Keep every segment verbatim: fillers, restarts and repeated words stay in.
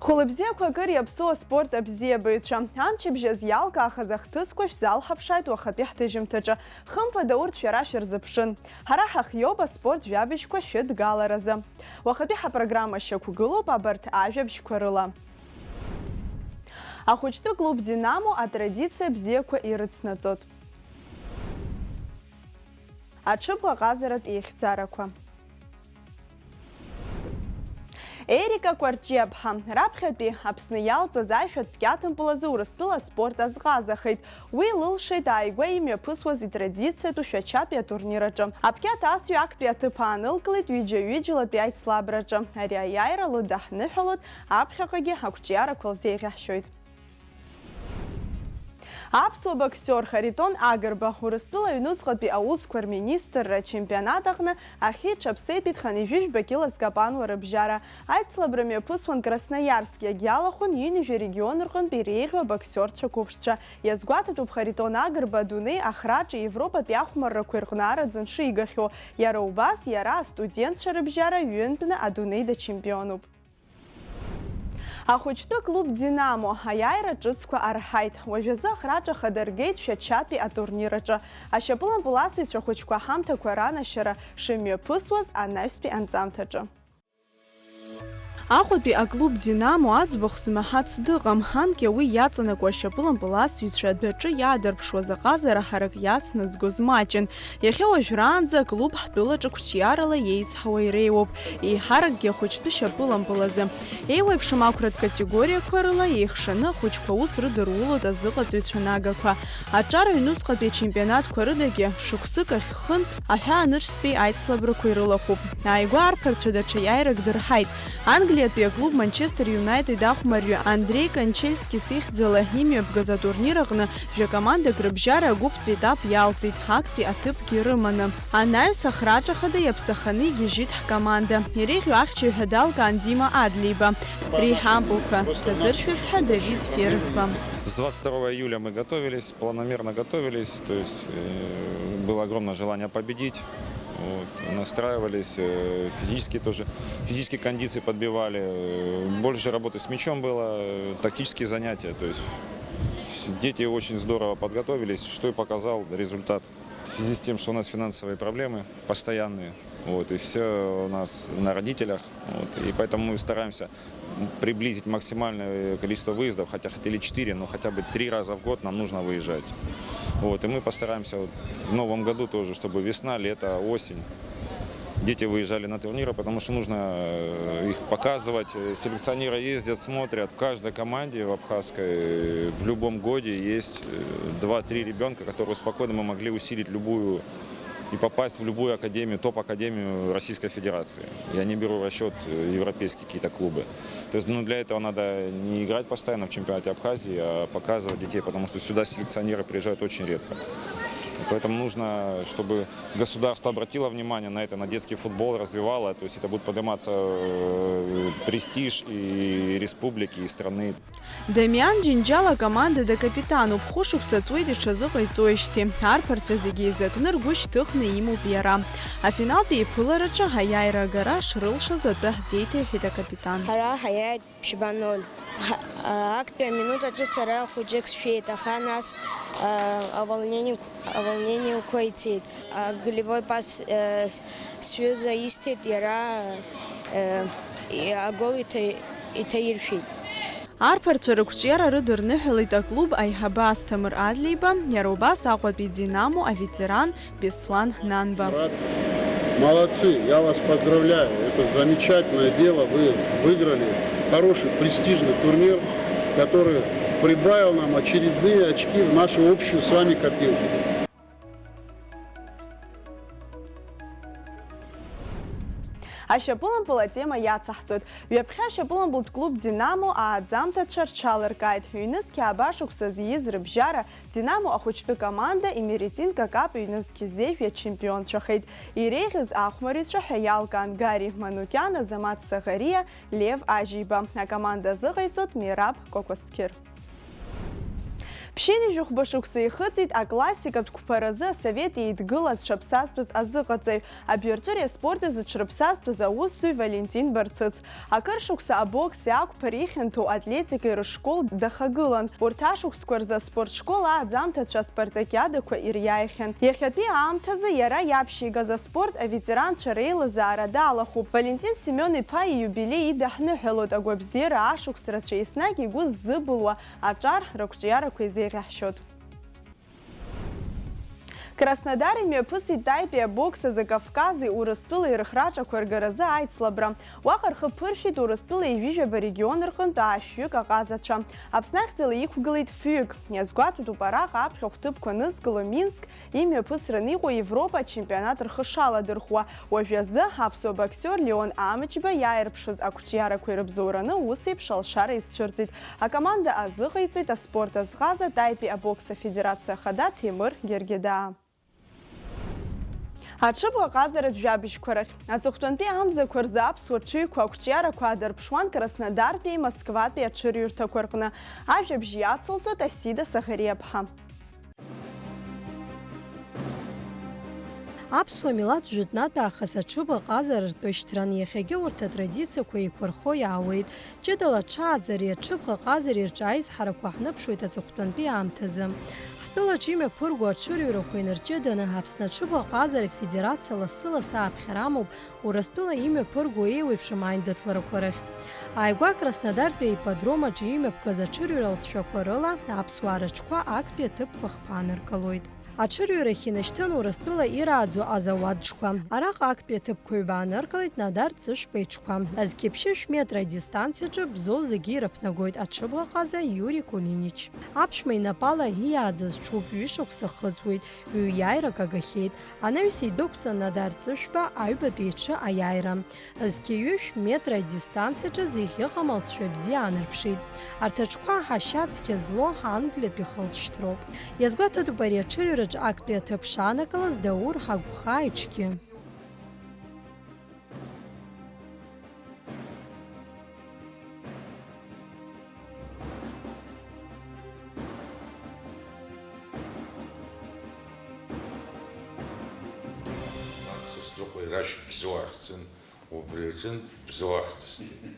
Хәылбзиақәа акыр иаԥсоу аспорт абзиабаҩцәа, амчыбжь азы иалкаахаз ахҭысқәа шәзалҳаԥшааит уахатәи ҳҭыжьымҭаҿы. Хымԥада, урҭ шәара шәырзыԥшын. Ҳара ҳахиоуп аспорт жәабжьқәа шәыдгаларазы. Уахатәи ҳапрограмма шьақәгылоуп абарҭ ажәабжьқәа рыла. Ахәыҷтәы клуб Динамо атрадициа бзиақәа ирыцнаҵоит. Аҽыбӷа ҟазаратә еихьӡарақәа. Ерика Кәарҷиаԥҳа, раԥхьатәи Аԥсны иалҵыз аишәатә кьаҭымпыл азы Урыстәыла аспорт азҟазахеит. Уи лылшеит ааигәа имҩаԥысуаз итрадициатәу шәачатәи атурнир аҿы. Аԥқьаҭ асҩы актәи аҭыԥ аанылкылеит ҩыџьа-ҩыџьалатәи аицлабраҿы. Ари аиааира лыдаҳныҳәалоит, аԥхьаҟагьы ақәҿиарақәа лзеиӷьаҳшьоит. Аԥсуа боксиор Харитон Агрба Урыстәыла аҩнуҵҟатәи аусқәа рминистрра ачемпионат аҟны ахьиҽаԥсеитәит хынҩажәижәба кьыла зкапануа рыбжьара. Аицлабра мҩаԥысуан Красноиарск, иагьалахәын ҩынҩажәа регион рҟынтә иреиӷьу абоксиорцәа қәыԥшцәа. Иазгәаҭатәуп Харитон Агрба адунеи ахраҿы Европатәи ахәмаррақәа ирҟәнараӡан шигахьоу. Иара убас иара астудентцәа рыбжьара ҩынтәны адунеи дачемпионуп. Ахәыҷтәы клуб Динамо аиааира ҿыцқәа арҳаит. Уажәазы ахраҿа хада ргеит шәачатәи атурнир аҿы. Ашьапылампыласыҩцәа ахәыҷқәа ҳамҭақәа ранашьара шымҩаԥысуаз анаҩстәи анҵамҭаҿы. Аҟәатәи аклуб Динамо аӡбахә змаҳац дыҟам, анкьа уи иаҵанакуа ашьапылампыласыҩцәа адәаҿы иаадырԥшуаз аҟазара ҳарак иацназгоз маҷын. Иахьа уажәраанӡа аклуб ҳтәылаҿы қәҿиарала иеизҳауа иреиуоуп, еиҳаракгьы ахәыҷтәы шьапылампыл азы. Еиуеиԥшым ақәратә категориақәа рыла еихшаны ахәыҷқәа аус рыдырулоит азыҟаҵаҩцәа нагақәа. Аҿар аҩнуҵҟатәи ачемпионатқәа рыдагьы шықәсык ахь хынтә аҳәаанырцәтәи аицлабрақәа ирылахәуп. Ааигәа арԥарцәа даҽа иааирак дырҳаит. Англиатәи аклуб Манчестер Юнайтед ахәмарҩы Андреи Кончельскис ихьӡала имҩаԥгаз атурнир аҟны жәа-командак рыбжьара агәыԥтә етап иалҵит, актәи аҭыԥгьы рыманы. Анаҩс ахраҿа хада иаԥсаханы игьежьит ҳкоманда. Иреиӷьу ахьчаҩ ҳәа далкаан Дима Адлеиба. Реиҳабылқәа ҭазыршәыз ҳәа Давид Ферзба. С двадцать второго июля мы готовились, планомерно готовились, то есть, э, было огромное желание победить. Вот, настраивались, э, физически тоже, физические кондиции подбивали, э, больше работы с мячом было, э, тактические занятия. То есть с-, дети очень здорово подготовились, что и показал результат. В связи с тем, что у нас финансовые проблемы постоянные, вот, и все у нас на родителях, вот, и поэтому мы стараемся приблизить максимальное количество выездов, хотя хотели четыре, но хотя бы три раза в год нам нужно выезжать. Вот, и мы постараемся вот в новом году тоже, чтобы весна, лето, осень дети выезжали на турниры, потому что нужно, э, их показывать. Э, селекционеры ездят, смотрят. В каждой команде в абхазской, э, в любом годе есть, э, два-три ребёнка, которые спокойно мы могли усилить любую и попасть в любую академию, топ-академию Российской Федерации. Я не беру в расчёт, э, европейские какие-то клубы. То есть, ну, для этого надо не играть постоянно в чемпионате Абхазии, а показывать детей, потому что сюда селекционеры приезжают очень редко. Поэтому нужно, чтобы государство обратило внимание на это, на детский футбол, развивало. То есть это будет подниматься, э, престиж и республики, и страны. Дамиан Џьынџьал акомандада акапитануп, хәышықәса ҵуеит иҽазыҟаиҵоижьҭеи. Арԥарцәа зегьы еизакны ргәы шьҭыхны имоуп иара. Афиналтәи еиԥылараҿы аиааира агара шрылшаз атәы ҳзеиҭеиҳәеит акапитан. Ҳара ҳаиааит ԥшьба ноль. Ҳа-, а, актәи аминуҭ аҿы сара хәыҷык сшәеит, аха нас, а, аволнениеқәа, аволнениеқәа ицеит. А, голевой пас, э, с-, сҩыза исҭеит, иара, э, и-, агол иҭа-, иҭаиршәит. Арԥарцәа рықәҿиара рыдырныҳәалеит аклуб аиҳабы Асҭамыр Адлеиба, иара убас Аҟәатәи Динамо аветеран Беслан Нанба. Молодцы, я вас поздравляю, это замечательное дело, вы выиграли хороший престижный турнир, который прибавил нам очередные очки в нашу общую с вами копилку. Ашьапылампыл атема иацаҳҵоит. Ҩаԥхьа ашьапылампылтә клуб Динамо ааӡамҭацәа рҽалыркааит. Ҩнызқь ааба шықәса зииз рыбжьара Динамо ахәыҷтәы команда Имеретинка Кап ҩнызқь зеижә иачемпионцәахеит. Иреиӷьыз ахәмарҩцәа ҳәа иалкаан Гари Манукиан, Азамаҭ Саӷариа, Лев Ажьиба. Акоманда азыҟаиҵоит Мераб Кәакәасқьыр. Ԥшьынҩажәи хәба шықәса ихыҵит аклассикатә қәԥаразы Асовет Еидгыла зҽаԥсазтәыз азыҟаҵаҩ, абиаҿыреи аспорти зыҽрыԥсазтәыз аусзуҩ Валентин Барцыц. Акыр шықәса абокси ақәԥареи ихьанҭоу атлетикеи рышкол дахагылан. Урҭ ашықәсқәа рзы аспорт школ ааӡамҭацәа аспартакиадақәа ириааихьан. Иахьатәи аамҭазы иара иаԥшьигаз аспорт аветеранцәа реилазаара далахәуп. Валентин Семен-иԥа ииубилеи идаҳныҳәалоит агәабзиара ашықәс рацәа, еснагь игәы ззыбылуа аҿар рықәҿиарақәа изеиӷьаҳшьоит. Краснодары имҩаԥысит Таипи абокс азы Кавкази Урыстәылеи рыхраҿақәа ргаразы аицлабра. Уаҟа рхы ԥыршәеит Урыстәылеи ҩажәижәаба регион рҟынтә аашәҩык аҟазацәа. Аԥсны ахьӡала иқәгылеит фҩык. Иазгәаҭатәуп араҟа аԥхьахә ҭыԥқәа анызкыло Минск имҩаԥысраны иҟоу Европа ачемпионат рхы шаладырхәуа. Уажәазы аԥсуа боксиор Леон Амҷба иааирԥшыз ақәҿиарақәа ирыбзоураны ус еиԥш алшара изцәырҵит. Акоманда азыҟаиҵеит аспорт азҟаза Таипи абокс афедерациа ахада Ҭемыр Гергедаа. Аҽыбӷаҟазаратә жәабжьқәа рахь. Аҵыхәтәантәи амзақәа рзы аԥсуа ҽыҩқәа ақәҿиарақәа аадырԥшуан Краснодартәи Москватәи аҽырҩрҭақәа рҟны. Ажәабжь иацылҵоит Асида Саӷариаԥҳа. Аԥсуа милаҭ жәытәнатә аахыс аҽыбӷаҟазара ртәы шьҭран, иахьагьы урҭ атрадициақәа еиқәырхо иаауеит. Ҷыдала аҽааӡареи аҽыбӷаҟазареи рҿы аизҳарақәа ҳныԥшуеит аҵыхәтәантәи аамҭазы. Ҳтәылаҿ имҩаԥырго аҽырҩрақәа инарҷыданы, Аԥсны аҽыбӷаҟазара афедерациа лассы-лассы ааԥхьара амоуп Урыстәыла имҩаԥырго еиуеиԥшым аиндаҭларақәа рахь. Ааигәа Краснодартәи аипподром аҿы имҩаԥгаз аҽырҩра алҵшәақәа рыла аԥсуаа рыҽқәа актәи аҭыԥқәа хԥааныркылоит. Аҽырҩрахь инашьҭын Урыстәыла ирааӡо азауад ҽқәа. Араҟа актәи аҭыԥқәа ҩба аныркылеит Надар Ҵышәба иҽқәа. Зқьи ԥшьышә метра адистанциаҿы Бзоу зегьы ирыԥнагоит аҽыбӷаҟаза Иури Кулинич. Аԥшәма инапала иааӡаз ҽуп, ҩышықәса хыҵуеит, ҩ-иааирак агахьеит. Анаҩс идәықәҵан Надар Ҵышәба аҩбатәи иҽы аиааира. Зқьи ҩышә метра адистанциаҿы зегь ыҟам алҵшәа бзиа аанарԥшит. Арҭ аҽқәа ҳашьа цқьа злоу Англиатәи хылҵшьҭроуп. Иазгәаҭатәуп ари аҽырҩраҿ актәи аҭыԥ шаанагылаз Даур Ҳагәхаа иҽгьы. Сасрыҟәа ирашь Бзоу ахьӡын, убри аҿынтә Бзоу ахьӡысҭеит.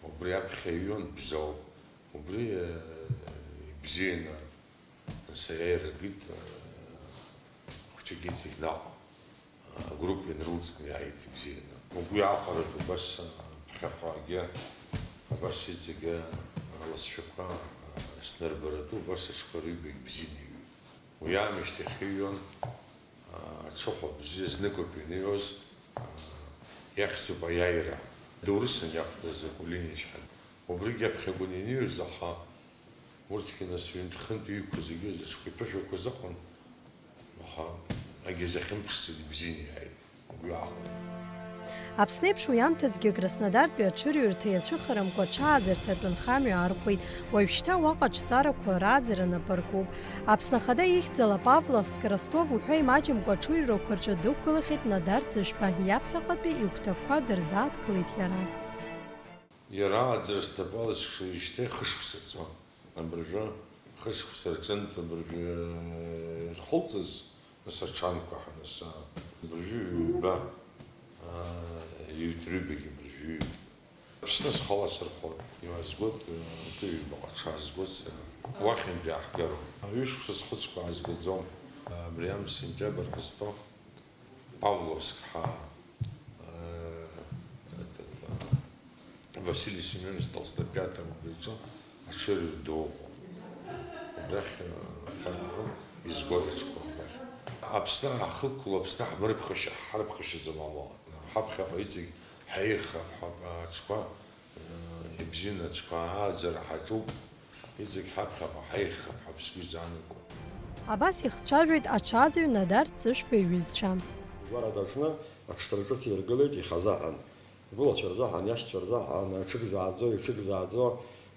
Убри аԥхьа иҩуан Бзоу. Убри, э, ибзианы саиааира акит, э, хәҷык иҵегь наҟ, э, агруппа инрылҵны иааит ибзианы. Угәы иаахәаратәы убас, э, ԥхьаҟагьы, абас иҵегьы, э, аласшәақәа, э, снырбаратәы убас аҽқәа рыҩбагь бзианы иҩит. Уи аамышьҭахь иҩуан, аа, аҽыхәа бзиа зныкоуп ианыҩуаз, аа, иахьӡуп аиааира. Доурысан иақәтәаз акулиничҳан. Убригьы аԥхьагәаны ианыҩуаз, аха урҭгьы нас ҩынтә-хынтә иҩқәа зегьы зыҽқәа иԥышәақәаз ыҟан, аха агьазы ахьымԥшӡеит, ибзианы иааит. Угәы иаахәеит. Аԥсны еиԥш уи анҭыҵгьы Краснодартәи аҽырҩырҭа иацәыхарамкәа аҽааӡарҭа аҿынхамҩа архәеит, уажәшьҭа уаҟа аҽҵарақәа рааӡара нап аркуп. Аԥсны Ахада ихьӡала Павловск, Ростов уҳәа имаҷымкәа аҽырҩрақәа рҿы дықәгылахьеит Надар Ҵышәба, иаԥхьаҟатәи игәҭакқәа дырзааҭгылеит иара. Иара ааӡара снапала сшижьҭеи хышықәса ҵуан. Абыржәы хышықәса рҿынтә абыржәы ирхылҵыз, нас аҽанқәа ҳа, нас, абыржәы ҩба, аа, ҩыҭ-ҩбагьы абыржәы ҩык. Аԥсны схала сырхәон, иуазгоит, акы ҩбаҟа ҽаазгоит сара. Уахьынтә иааҳгароуп. Ҩышықәса схәыцқәа аазгаӡом. Абри амш сентиабр ҳазҭо. Павловск ҳа, э, этот, э, Василий Семёнович Толстопятов убриаҿы аҽырҩра ду ыҟоуп. Убрахь, э, Карл изгоит аҽқәа убрахь. Аԥсны ҳахықәкыла, Аԥсны ҳмырԥхашьа-, ҳарԥхашьаӡом амала. Ҳаԥхьаҟа иҵегь ҳаихап, ҳа-, аҽқәа, э, ибзианы аҽқәа ааӡара ҳаҿуп. Иҵегь ҳаԥхьаҟа ҳаиӷьхап ҳәа сгәы изаанагом. Абас ихцәажәоит аҽаӡаҩ Надар Ҵышәба иҩызцәа. Гәараҭа аҽны аҽҭра ҿыц иргылеит ихазаҳан, игәылацәа рзаҳан, иашьцәа рзаҳан, аҽык зааӡо, иҽык зааӡо,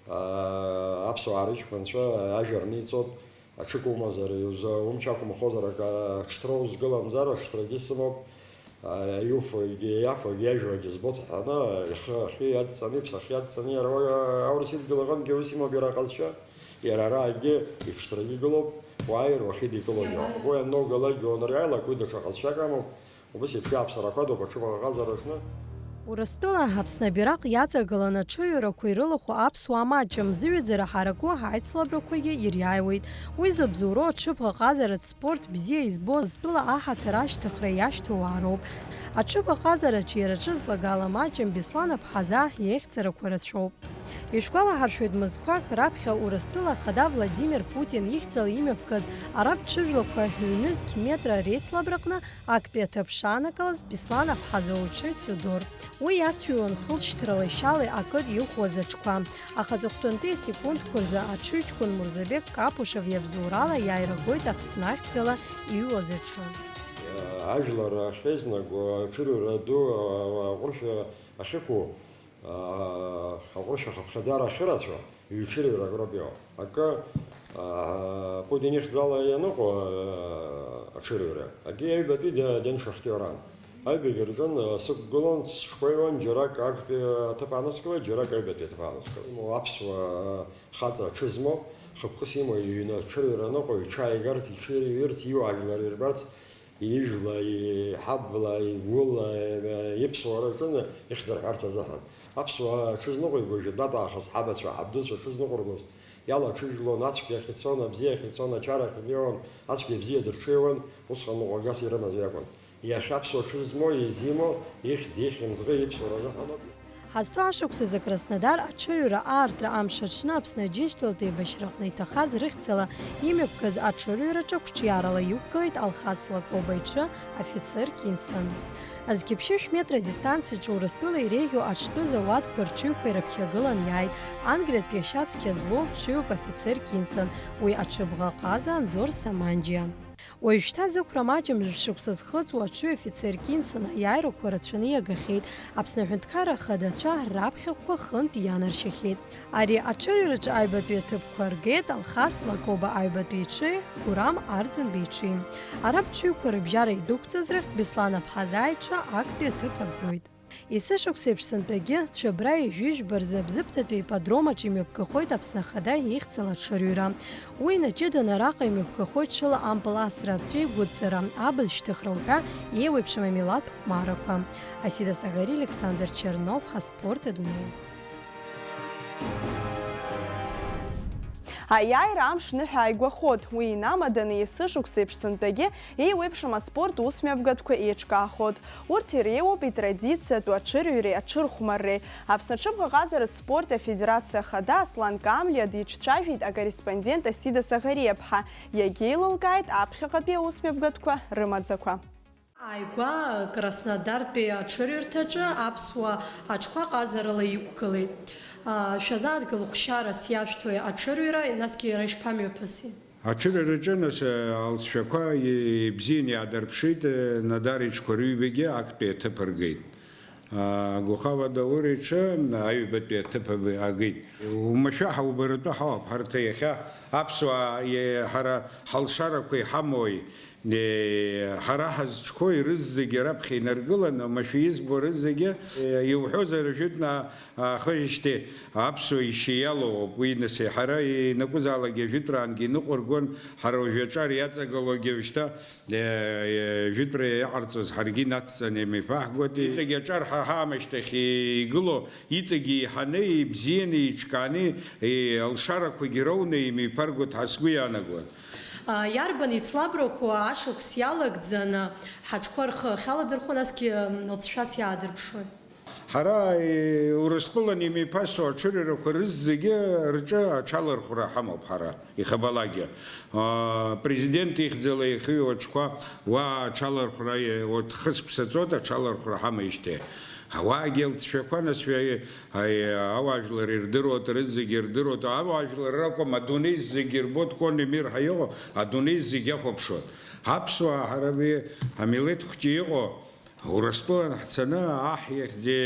аа, аԥсуаа рыҷкәынцәа ажәа рниҵоит, аҽык умазар, иуза-, умч ақәымхозар, акы, аҽҭра узгыламзар, аҽҭрагьы сымоуп. Иуфогьы, иафогьы, иажәуагьы збоит ҳәаны, ихы ахьы иадҵаны, иԥсахы иадҵаны, иара уа-, аурыс идгьыл аҟынгьы ус имоуп иара аҟазшьа. Иара араагьы иҽҭрагьы гылоуп, уааир уахьидикылогьы. Угәы ианноугалакгьы уанырҩалак, уи даҽа ҟазшьак амоуп. Убас еиԥш иааԥсарақәа дууп аҽыбӷаҟазараҿны. Урыстәыла Аԥсны абираҟ иаҵагыланы аҽырҩрақәа ирылахәу аԥсуаа маҷым, зыҩаӡара ҳараку аицлабрақәагьы ириааиуеит. Уи зыбзоуроу аҽыбӷаҟазаратә спорт бзиа избо Урыстәыла аҳаҭыр ашьҭыхра иашьҭоу ауаа роуп. Аҽыбӷаҟазараҿы иара аҿы злагала маҷым Беслан Аԥҳазаа иеихьӡарақәа рацәоуп. Ишәгәалаҳаршәоит, мызқәак раԥхьа Урыстәыла Ахада Владимир Путин ихьӡала имҩаԥгаз араб ҽыжәлақәа ҩнызқь метра реицлабраҟны актәи аҭыԥ шаанагалаз Беслан Аԥҳазоу иҽы Теодор. Уи иацҩуан хылшьҭрала ишьала акыр иӷәӷәаз аҽқәа, аха аҵыхәтәантәи асекундқәа рзы аҽыҩҷкәын Мурзабек Капушев иабзоурала иааирагоит Аԥсны ахьӡала иҩуаз аҽы. Ажәлар ахьеизнаго, аҽырҩра ду аҟәыршьа ахьықәу, аҟәыршьа хыԥхьаӡара ахьырацәоу, ҩ-ҽырҩрак роуп иҟоу. Акы, Путин ихьӡала ианыҟоу аҽырҩра, акы аҩбатәи Ден Шахтиоран. Аҩбагьы рҿын сықәгылон, сшкәеиуан, џьарак актәи аҭыԥ аныскылеит, џьарак аҩбатәи аҭыԥ аныскылеит. Аԥсуа хаҵа аҽы змоу, хықәкыс имоу иҩны аҽырҩра аныҟоу, иҽааигарц, иҽирҩырц, иуаажәлар ирбарц, ижәла, иҳабла, игәыла, иԥсуара аҿы ихьӡырҳәарц азыҳәан. Аԥсуаа аҽызныҟәигоз, жәытәнатә аахыс ҳабацәа, ҳабдуцәа аҽызныҟәыргоз, иалаҽыжәлон, ацәгьа ахь ицон, абзиа ахь ицон, ачара ахь инеиуан, ацәгьа абзиа дырҽеиуан, усҟан ныҟәагас ирымаз иакәын. Иахьа аԥсуа ҽы змоу, изимоу, ихьӡ, ихьымӡӷы, иԥсуара азыҳәаноуп. Ҳазҭоу ашықәсазы Краснодар аҽырҩра аартра амш аҽны Аԥсны Аџьынџьтәылатә еибашьраҟны иҭахаз рыхьӡала имҩаԥгаз аҽырҩраҿы қәҿиарала иқәгылеит Алхас Лакоба иҽы афицер Кинсон. Зқьи ԥшьышә метра адистанциаҿы Урыстәыла иреиӷьу аҽтәы зауадқәа рҽыҩқәа ирыԥхьагылан иааит, Англиатәи ашьа цқьа злоу ҽыҩуп афицер Кинсон, уи аҽыбӷаҟаза Анзор Саманџьиа. Уажәшьҭа зықәра маҷым жәшықәса зхыҵуа аҽыҩ афицер Кинсон аиааирақәа рацәаны иагахьеит. Аԥсны Аҳәынҭқарра Ахадацәа раԥхьаҟақәа хынтә ианаршьахьеит. Ари аҽырҩраҿы аҩбатәи аҭыԥқәа ргеит Алхас Лакоба аҩбатәи иҽи Гурам Арӡынба иҽи. Араб ҽыҩқәа рыбжьара идәықәҵаз рахьтә Беслан Аԥҳазаа иҽы актәи аҭыԥ агоит. Есышықәса еиԥш сынтәагьы, Цәыббра ҩажәи жәба рзы Бзыԥҭатәи аипподром аҿы имҩаԥгахоит Аԥсны Ахада ихьӡала аҽырҩра. Уи инаҷыданы араҟа имҩаԥгахоит ҽыла ампыл асра, аҵәеи гәыдҵара, абз шьҭыхра уҳәа еиуеиԥшым амилаҭ хәмарақәа. Асида Саӷари, Александр Чернов, Аспорт адунеи. Аиааира амш ныҳәа ааигәахоит, уи инамаданы есышықәса еиԥш сынтәагьы еиуеиԥшым аспорт усмҩаԥгатәқәа еиҿкаахоит. Урҭ иреиуоуп итрадициатәу аҽырҩреи аҽырхәмарреи. Аԥсны аҽыбӷаҟазаратә спорт афедерациа ахада Аслан Камлиа диҿцәажәеит акорреспондент Асида Саӷариаԥҳа, иагьеилылкааит аԥхьаҟатәи аусмҩаԥгатәқәа рымаӡақәа. Ааигәа Краснодартәи аҽырҩрҭаҿы аԥсуа аҽқәа ҟазарала иқәгылеит. Шәазааҭгыл хәшьарас иашәҭои аҽырҩра, насгьы иара ишԥамҩаԥыси? Аҽырҩраҿы, нас, алҵшәақәа ибзианы иаадырԥшит, Нодар иҽқәа рыҩбагьы актәи аҭыԥ ргеит. Гухава Даур иҽы аҩбатәи аҭыԥ агеит. Умашәа ҳаубаратәы ҳауп, ҳарҭ иахьа аԥсуаа, ҳара ҳалшарақәа иҳамои, ҳара ҳазҿқәоу ирызегьы раԥхьа инаргыланы, умашәа избо рызегьы, иуҳәозар, ажәытәнаа Ахыжьышьҭи аԥсуа ишьа иалоуп, уи нас ҳара ианакәызаалакгьы ажәытәраангьы иныҟәыргон, ҳара уажәы аҿар иаҵагылоугьы уажәшьҭа, э, э, жәытәра иҟарҵоз ҳаргьы инацҵаны имеиԥаҳгоит. Иҵегь аҿар ҳа ҳаамышьҭахь игылоу, иҵегь еиҳаны, ибзианы, иҿкааны, э, алшарақәагьы роуны имеиԥаргоит ҳәа сгәы иаанагоит. А, иарбан еицлабрақәоу ашықәс иалагӡаны ҳаҽқәа рхы ахьаладырхәо, насгьы, м, лҵшәас иаадырԥшуеит? Ҳара, е, Урыстәылан имеиԥасоу аҽырҩрақәа рызегьы рҿы аҽалархәра ҳамоуп ҳара, ихабалагьы. А, Президент ихьӡала ихыҩуа аҽқәа, уа аҽалархәра, е, урҭ хышықәса ҵуеит аҽалархәра ҳамеижьҭеи. Ауаагьы лҵшәақәа, нас, е, е, ауаажәлар ирдыруеит, рызегьы ирдыруеит. Ауаажәлар ракәым, адунеи зегьы ирбоит, конный мир ҳәа иҟоу, адунеи зегьы иахәаԥшуеит. Ҳаԥсуаа ҳара абри амилеҭ хәҷы иҟоу, Урыстәылан ҳцаны, аҳ иахьӡи,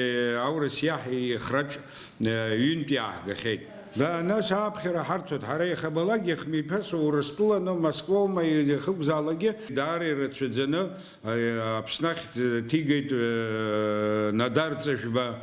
аурыс иаҳ ихраҿ, э, ҩынтә иааҳгахьеит. Да, нас аԥхьара ҳарҭоит, ҳара иахьабалак иахьмеиԥасоу Урыстәыланы, Москвоума, иахьакәзаалакгьы, даара ирацәаӡаны, э, Аԥсны ахьӡ ҭигеит, э, Нодар Ҵышәба,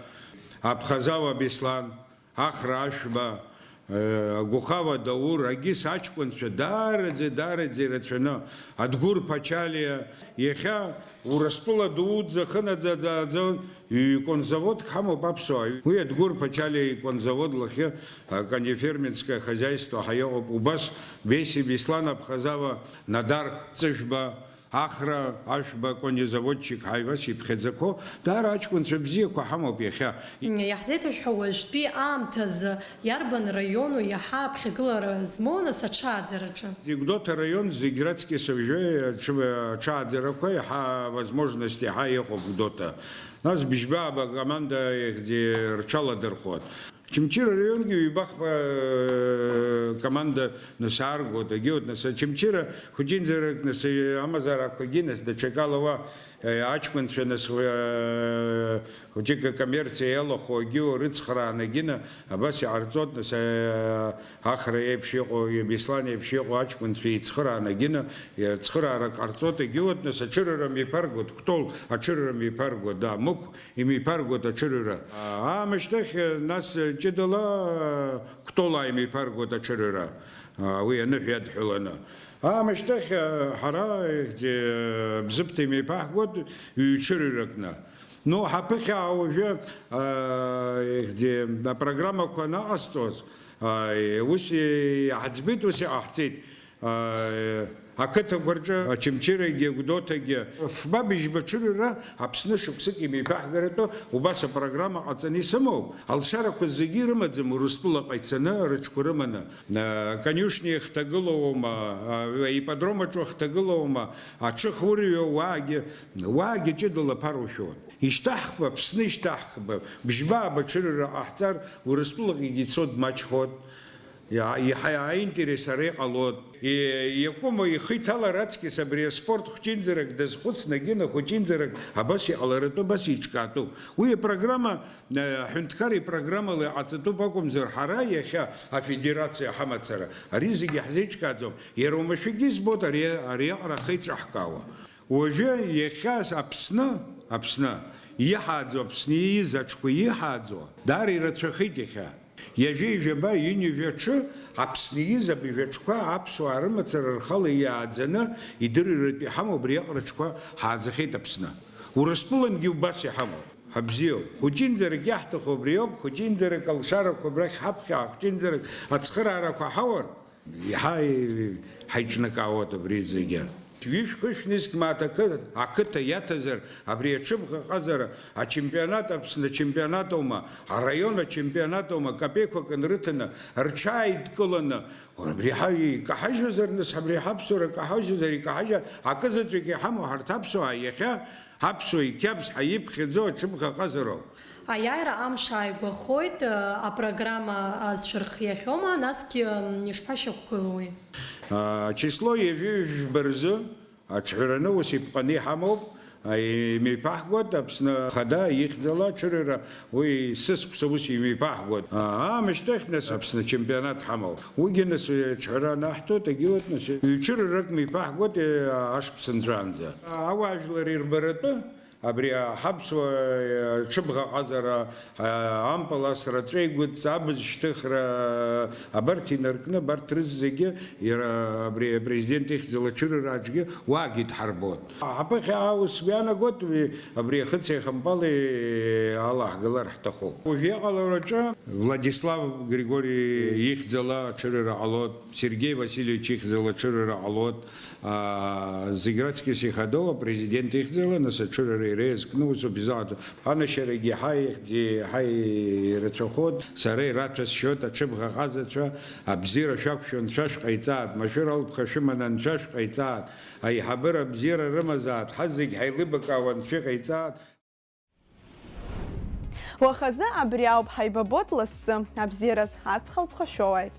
Аԥхазава Беслан. Ахра Ашәба, Агәахәа Даур, Агьыс аҷкәынцәа даараӡа, даараӡа ирацәаны, Адгәыр Ԥачалиа, иахьа Урыстәыла дуӡӡа хынаӡаӡаӡа ҩ-конзаводк ҳамоуп аԥсуаа. Уи Адгәыр Ԥачалиа иконзавод лахьы, аконефермерское хозяйство ҳәа иҟоуп. Убас Беси Беслан Абхазава, Надар Ҵыжәба, Ахра Ашәба конезаводчик ҳәа ибас иԥхьаӡақәоу даара аҷкәынцәа бзиақәа ҳамоуп иахьа. Иаҳзеиҭашәҳәа, уажәтәи аамҭазы иарбан раиону иаҳа аԥхьагылара змоу, нас, аҽааӡараҿы? Гәдоуҭа араион зегь раҵкьыс уажәы аҽы-, аҽааӡарақәа иаҳа возможность иаҳа иҟоуп Гәдоуҭа. Нас Быжьба Аба акоманда ихьӡи рҽаладырхәуан. Очамчыра араионгьы ҩба-хԥа, э, команда нас ааргоит, агьоуит, нас Очамчыра хәыҷынӡарак, нас, э, амазаарақәагьы, нас даҽакала уа, э, аҷкәынцәа, нас, э, хәыҷык акоммерциа иалахәу агьиу рыцхраанагьы, на, абас иҟарҵоит, нас, э, Ахра еиԥш иҟоу, Беслан еиԥш иҟоу аҷкәынцәа ицхраанагьы, на, э, цхыраарак ҟарҵоит, агьоуит, нас аҽырыра миԥаргоит, Кәтол аҽырыра миԥаргоит, да, Мықә имиԥаргоит аҽырыра. Аамышьҭахь, нас, ҷыдала Кәтол имиԥаргоит аҽырыра, уи аныҳәа иадҳәаланы. Аамышьҭахь, ҳара, ихьӡи, Бзыԥҭа имеиԥаҳгоит ҩ-ҽырыракны. Ну, ҳаԥыхьаа уажәы, ихьӡи, апрограммақәа анаҟасҵоз, ус иаҳӡбеит, ус иҟаҳҵеит. Ақыҭақәа рҿы Очамчырагьы, Гәдоуҭагьы, фба-быжьба ҽырыра Аԥсны шықәсык имеиԥаҳгаратәы убас апрограмма ҟаҵаны исымоуп. Алшарақәа зегьы ирымаӡам, Урыстәылаҟа ицаны, рыҽқәа рыманы. Кониушниа ихҭагылоума, ипподром аҿы ихҭагылоума, аҽы хурҩо уаагьы, уаагьы ҷыдала ԥарушәон. Ишьҭаҳхып, Аԥсны ишьҭаҳхып, быжьба-ааба ҽырыра ҟаҳҵар, Урыстәылаҟагьы ицо дмаҷхоит. Иа-, иаҳа аинтерес ара иҟалоит. И-, иакәым ихы иҭалар аҵкьыс абри аспорт хәҷынӡарак дазхәыцны, Гена хәҷынӡарак абас иҟаларатәы, абас еиҿкаатәуп. Уи апрограмма, э, аҳәынҭқарра ипрограммала иҟаҵатәуп акәымзар, ҳара иахьа афедерациа ҳамацара, ари зегьы ҳзеиҿкааӡом. Иара уамашәагьы избоит ари, ариаҟара ахеиҿаҳкаауа. Уажәы иахьа Аԥсны, Аԥсны иҳааӡо, Аԥсны ииз аҽқәа иҳааӡо, даара ирацәахеит иахьа. Ҩажәи жәаба, ҩынҩажәи аҽы Аԥсны ииз абыржәы аҽқәа аԥсуаа рымацара рхала иааӡаны идырыртә иҳамоу абриаҟара аҽқәа ҳааӡахьеит Аԥсны. Урыстәылангьы убас иҳамоуп. Ҳабзиоуп. Хәыҷынӡарак иаҳҭаху абри ауп, хәыҷынӡарак алшарақәа абрахь ҳаԥхьа, хәыҷынӡарак ацхыраарақәа ҳауар, иаҳа ҳаиҿнакаауеит абри зегьы. Ҩышә-хышә нызқь мааҭ ақы-, ақыҭа иаҭазар, абри аҽыбӷаҟазара ачемпионат, Аԥсны ачемпионат аума, араион ачемпионат аума, капеиқәак анрыҭаны, рҽааидкыланы, абри ҳа-, икаҳажьуазар, нас, абри ҳаԥсуара каҳажьуазар, икаҳажьа-, акы заҵәык иҳамоу ҳарҭ аԥсуаа иахьа, аԥсуа иқьабз ҳаиԥхьаӡо аҽыбӷаҟазароуп. Аиааира амш ааигәахоит, апрограмма азшәа рхиахьоума, насгьы, м, ишԥашьақәгылоу уи? Ачисло ҩажәи жәба рзы аҽҳәараны ус иԥҟаны иҳамоуп, имеиԥаҳгоит Аԥсны Ахада ихьӡала аҽырыра, уи сыскәса ус имеиԥаҳгоит. Аамышьҭахь нас Аԥсны ачемпионат ҳамоуп. Уигьы нас аҽҳәара анаҳҭоит, агьоуеит нас ҩ-ҽырырак меиԥаҳгоит, ашықәс нҵәаанӡа. Ауаажәлар ирбаратәы Абри аҳаԥсуа ҽыбӷа ҟазара, ампыл асра, аҵәеигәыҵ, абз шьҭыхра, абарҭ инаркны, абарҭ рызегьы иара абри апрезидент ихьӡала аҽырыра аҿгьы уаагьы дҳарбоит. Ҳаԥыхьа аус иаанагоит, абри ахыци ахампали алаҳгалар ҳҭахуп. Уажә иҟалараҿы Владислав Григори ихьӡала аҽырыра ҟалоит. Сергеи Васильевич ихьӡала аҽырыра ҟалоит, аа, зегь раҵкьыс ихадоу апрезидент ихьӡала, нас аҽырыра иара иазкны усоуп изаҳҭо. Анашьарагьы ҳаи ихьӡи ҳаи ирацәахоит, сара ираҭәасшьоит аҽыбӷа ҟазацәа, абзиара шәақәшәо анцәа шәҟаиҵааит, машәыр алԥха шәыманы анцәа шәҟаиҵааит, аиҳабыра абзиара рымазааит, ҳазегь ҳаилибакаауа анцәа иҟаиҵааит. Уахазы абри ауп ҳаибабоит лассы, абзиараз аҵх алԥха шәоуааит.